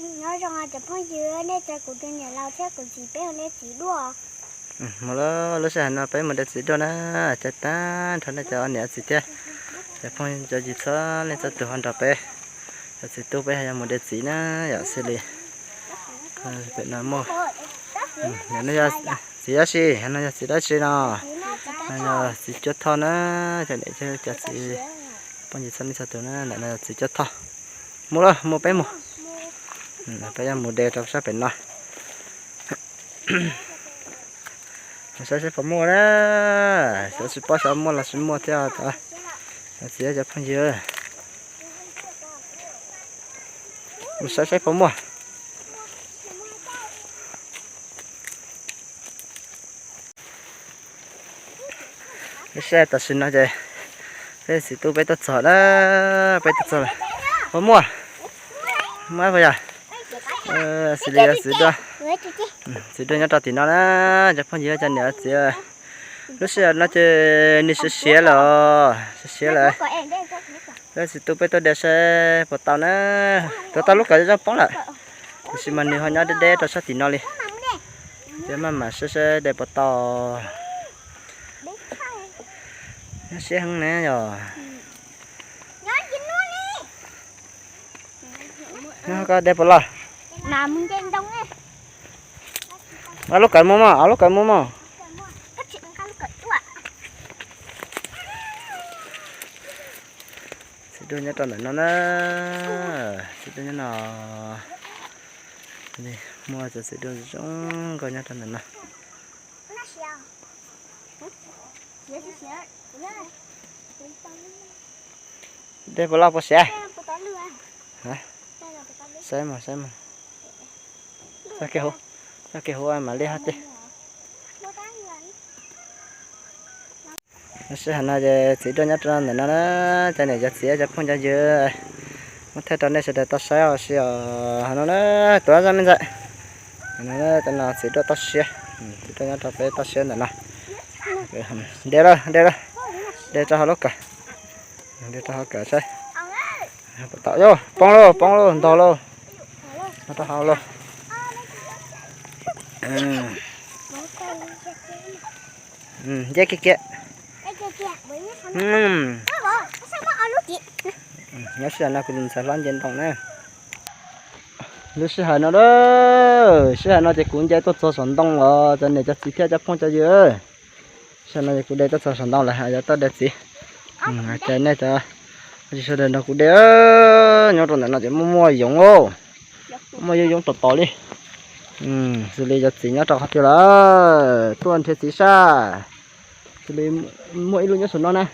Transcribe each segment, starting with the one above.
Nyob zoo cov phooj ywg, nej caw kuv tus niam laus thiab kuv txiv peb mus de txiv dua. Mus lawm, lub sij hawm no peb mus de txiv dua na. Caw tag nrho nej cov niam txiv thiab cov phooj cov ywg txhua leej txhua tus ho nrog peb cov txiv tub peb ho yuav mus de txiv na, yom, xws li pem no muaj, txiv dab tsi, no yog txiv dab tsi no, no yog txiv cuab thoj na, cov niam cov txiv phooj ywg txhua leej txhua tus na, ntawm no yog txiv cuab thoj. Mus lawm, mus peb mus. Peb yuav mus de rau sab pem no. Mus saib seb puas muaj na. Xyov tsis paub xyov muaj los tsis muaj thiab. Cov txiv cov phooj ywg, mus saib seb puas muaj. Lub sij hawm tam sim no ces peb txiv tub peb tuaj txog na, peb tuaj txog lawm. Puas muaj? Muaj puas yog? Xws li yog txiv dua, txiv dua nyob rau tim no na, cov phooj ywg cov niam txiv. Lub sij hawm no ces nws siav siav lawm, siav siav lawm. Peb txiv tub peb tuaj de saib puas tau na. Tuav tau lub kawm zoo poob lawm, tiam sis mas nws ho nyob deb deb rau sab tim no li. Ces maj mam saib saib de puas tau. Nyob siab heev na yog. Nyob koj de puas los? Ob lub kawm mus mog, ob lub kawm mus mog. Txiv dua nyob rau ntawm no na. Txiv dua nyob no. Muaj cov txiv dua zoo nkauj nyob rau ntawm no. De puas loj puas siav? Saib mas, saib mas. Txoj kev huv, txoj kev huv mam li ho ces. Lub sij hawm no ces txiv dua nyob rau ntawm no na, cov niam cov txiv cov phooj cov ywg, muab thaij rau nej sawv daws tau saib ua si os. Hauv no na, tuav zoj me ntxhais. Hauv no, no txiv dua toj siab, txiv dua nyob rau peb toj siab ntawm no. De lawm, de lawm, de rau hauv lub kawm, de rau hauv kawm saib. Poob lauj, poob lauj, ntog lauj. Rau hauv lauj. Nce kiag kiag. Nyob sij hawm no kuv tus ntxhais hlob nce ntoo na. Lub sij hawm no, sij hawm no ces kuv nce tuaj txog saum ntoo los cov niam cov txiv thiab cov phooj cov ywg. Sij hawm no ces kuv de tuaj txog saum ntoo lawm, yuav tuaj de txiv. Ces nej cov sawv daws nrog kuv de. Nyob rau ntawm no ces muaj muaj yoov, muaj yoov yoov tom tom li. Xws li cov txiv nyob rau qhov twg lawm, tuaj nrhiav txiv saj. Xws li muaj ib lub nyob saum no na,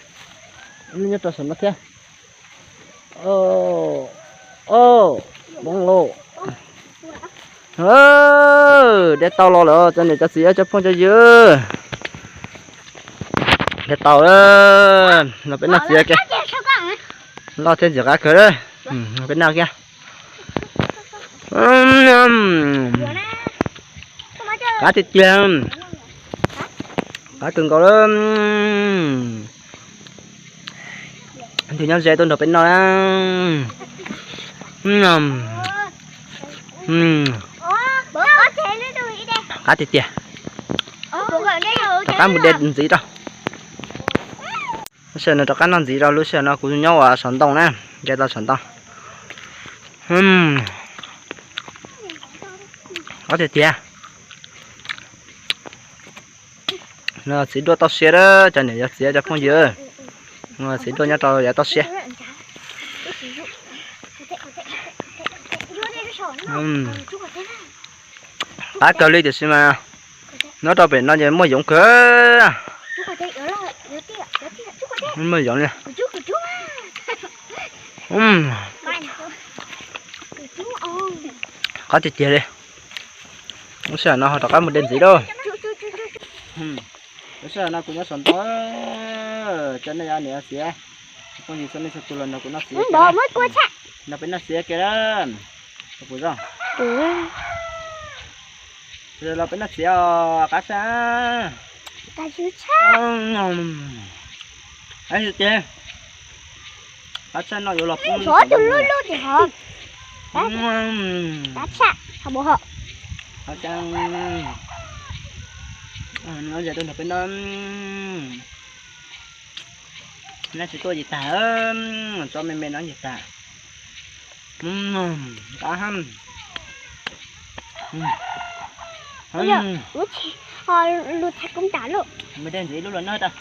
ib lub nyob rau saum no thiab. Poob lauj. De tau los lawm cov niam cov txiv cov phooj cov ywg. De tau, los peb noj txiv kiag. Loj thiab ntxim qab kawg, peb noj kiag. Qab tiag tiag, qab kawg nkaus lawm. Tus nyob ze tuaj nrog peb noj na. Qab tiag tiag. Rov qab mus de ntxiv rau. Lub sij hawm no rov qab noj ntxiv rau, lub sij hawm no kuv nyob ua saum ntoo na, nce tau saum ntoo. Qab tiag tiag. No txiv duaj toj siab, cov niam yog txiv cov phooj ywg. Txiv duaj nyob rau yav toj siab. Qab kawg li tiam sis mas nyob rau pem no ces muaj yoov kawg. Muaj yoov li. Qab tiag tiag li. Lub sij hawm no ho rov qab mus de ntxiv lauj. Lub sij hawm no kuv nyob saum ntoo, cov nej yog niam txiv, phooj ywg txhua leej txhua tus los nrog kuv noj txiv. Nrog peb noj txiv kiag na. Los peb noj txiv os, qab tshaj. Qab tshaj no yuav los poob. Tab tshaj, qhov bauv hom. Qhov tseeb, no yog tuaj nrog peb noj, noj tsis tuaj ces tag, tsob me me no ces tag. Qab hab. Lus txhais kub nram lauj. Muab dej ntxiv ib lub los noj tau.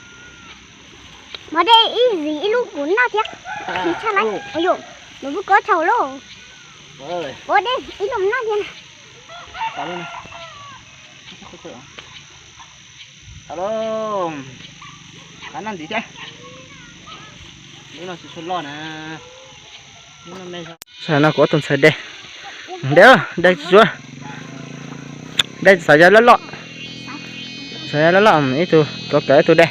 Muab dej ib ntxiv ib lub kuv noj thiab. Tsis tshaj lawm. Ua yuav, nws kuj kob tshau lauj. Ua dej ib lub noj thiab. Tau lauj. Qab noj ntxiv thiab. Lub no tsis tshua loj na. Lub no me. Saib no kuv ob tug ntxhais de. De, de tsis tshua, de xav yog loj loj. Xav yog loj loj, ib tug tuav kawm ib tug de.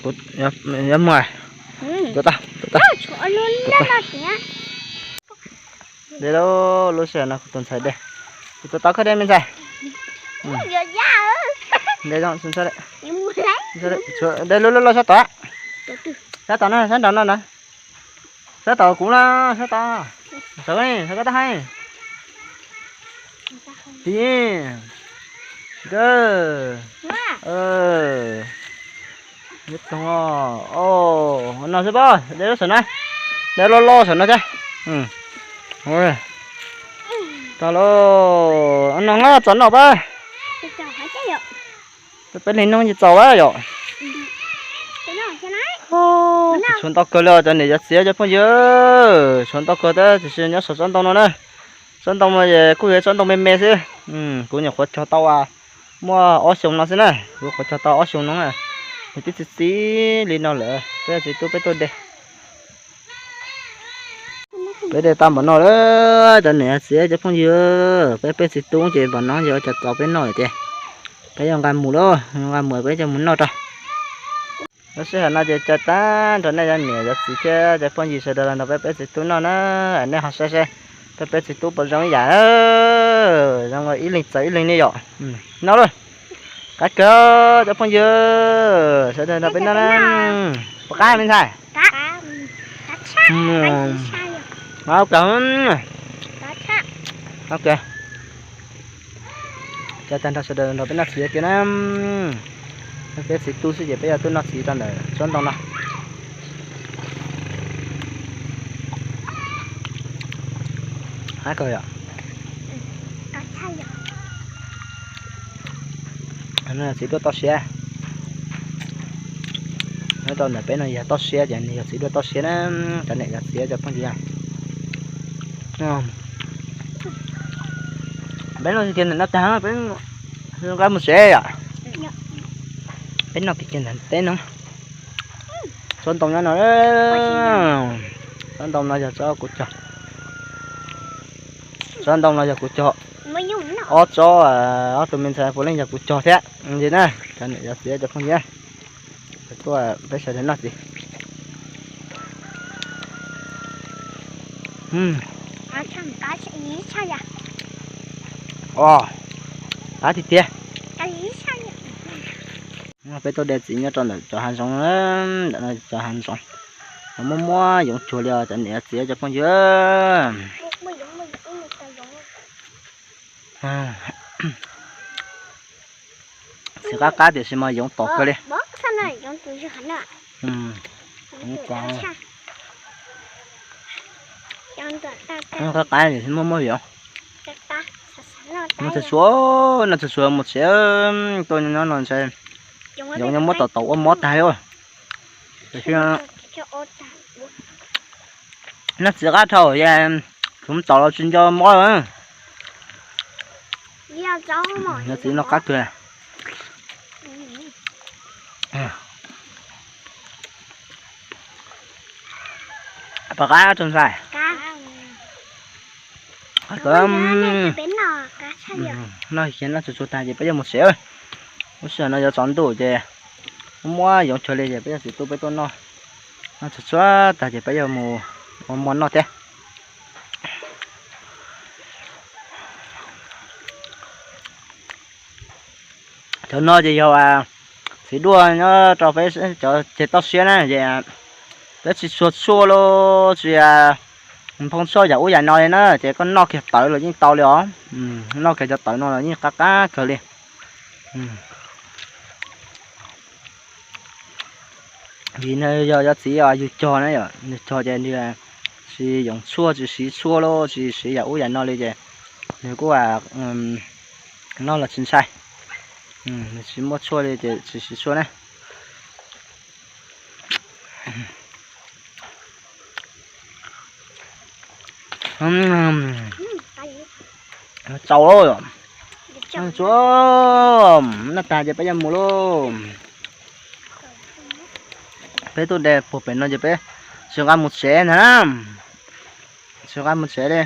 Kuv yuav muag. Tuav tau, tuav tau. De lauj, lub sij hawm no kuv tus ntxhais de. Kuv tus tau koj de me ntxhais. De zoo, de lub lub loj sab tod. Sab tod no, sab nraum no na. Sab tod kuv na, sab tod. Sawv, sawv koj tab hais. Tig. Nkawd. Nyob toog, no xwb pob, de lub saum na, de loj loj saum no thiab. Tau lauj, no txaus noj pab. Peb, peb leeg noj ces txaus pab yom. Tshuav ntau kawg li os cov niam cov txiv cov phooj ywg, tshuav ntau kawg tab tiam sis nyob saum tsob ntoo no na. Tsob ntoo no es kuj yog tsob ntoo me me xwb. Kuv nyuam qhuav cog tau muaj ob xyoo no xwb na, kuv qhuav cog tau ob xyoo no na. Nws twb txi txiv li no lawm, peb txiv tub peb tuaj de. Peb de tau npaum no lawm cov niam txiv cov phooj ywg, peb peb txiv tub ces npaum no ces ua cas txaus peb noj lawm tiag. Peb yuav nqa mus lauj, nqa mus peb coj mus noj rau. Lub sij hawm no ces caw tag nrho nej cov niam cov txiv thiab cov phooj ywg sawv daws los nrog peb peb txiv tub noj na. Nej ho saib saib peb peb txiv tub puas zoo ib yam, zoo ib leeg txawv ib leeg li yom. Noj lauj. Qab kawg cov phooj ywg, sawv daws nrog peb noj na. Puas qab me ntxhais? Qab kawg. Caw tag nrho sawv daws nrog peb noj txiv tiag na. Peb txiv tub xwb ces peb yuav tuaj noj txiv rau ntawm tsob ntoo no. Qab kawg yom. Txiv duaj toj siab. Nyob rau ntawm peb no yog toj siab ces nws yog txiv duaj toj siab na, cov niam cov txiv cov phooj ywg. Peb noj kiag ntawm no tag peb nqa mus tsev yom. Peb noj kiag ntawm teb no. Tsob ntoo nyob no, tsob ntoo no yog tsob kuv cog. Tsob ntoo no yog kuv cog. Ob tsob, ob tug me ntxhais puav leej yog kuv cog thiab. Ntsis na, cov niam cov txiv cov phooj ywg, tuaj peb sawv daws noj txiv. Qab tiag tiag. Peb tuaj de txiv nyob rau ntawm cov hav zoov, ntawm no cov hav zoov. Muaj muaj yoov cuag li os cov niam txiv cov phooj ywg. Txiv qab qab tiam sis mas yoov tom kawg li. Qab qab tiam sis muaj muaj yoov. Noj txhua txhua, noj txhua txhua mus tsev, tuaj nyob no ntshe yoov nyob muab tom tom ua mob tag li. Noj txiv qab dhau, kuv tom los tsis nco mob. Noj txiv no qab kawg. Puas qab tus ntxhais? Noj txhua txhua tag ces peb yuav mus tsev. Lub sij hawm no yuav tsaus ntuj ces muaj muaj yoov cuag li ces peb yuav txiv tub peb tuaj noj. Noj txhua txhua tag ces peb yuav mus ua mov noj thiab. Cov no ces yog txiv duaj nyob rau peb cov ceg toj siab na ces Peb tsis tshua tshuaj los tsis nphoo tshuaj yam ub yam no li na, ces koj noj kiag tawv los yeej tau li os. Noj kiag cov tawv no los yeej qab qab kawg li. Vim nws yog cov txiv yug cog na yom, yug cog ces nws tsis yoov tshuaj tsis siv tshuaj los tsis siv yam ub yam no li ces nws kuj noj los tsis ntshai. Nws tsis muaj tshuaj li ces tsis siv tshuaj na. Tsau, tsua, noj tag ces peb yuav mus lauj. Peb tuaj de puag pem no ces peb tsis nqa mus tsev ntag na. Tsis nqa mus tsev li.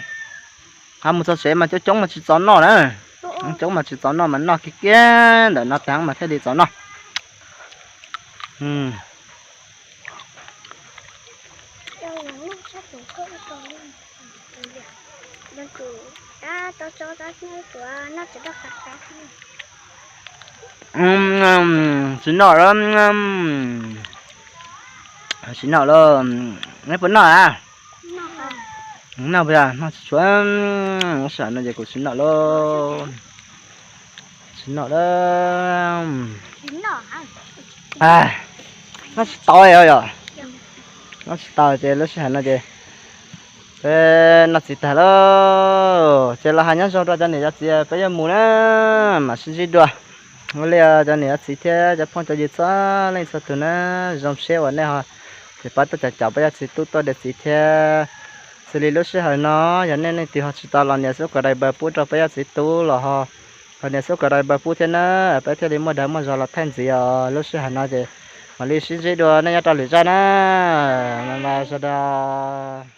Nqa mus txog tsev mas coob coob mas tsis txaus noj na. Coob mas tsis txaus noj mas noj kiag kiag ntawm no tag mas thiaj li txaus noj. Tsis noj lawm. Tsis noj lawm. Neb puas noj a? Noj, noj tsis tshua, lub sij hawm no ces kuv tsis noj lawm. Tsis noj lawm. Noj tsis tau yom. Noj tsis tau ces lub sij hawm no ces peb noj txiv tag lawm ces los hais nyob zoo rau cov niam cov txiv, peb yuav mus na, mam sib ntsib dua. Ua li cov niam cov txiv thiab cov phooj cov ywg txhua leej txhua tus na, zoo siab uas nej ho tsis pab tuaj caum caum peb yawm txiv tub tuaj de txiv thiab. Xws li lub sij hawm no yog nej leej twg ho tsis tau los nias subscribe pub rau peb yawm txiv tub los ho nias subscribe pub thiab na, peb thiaj li muaj dag muaj zog los thaij ntxiv os. Lub sij hawm no ces mam li sib ntsib dua nej nyob rau lwm zaj na. Bye bye sawv daws.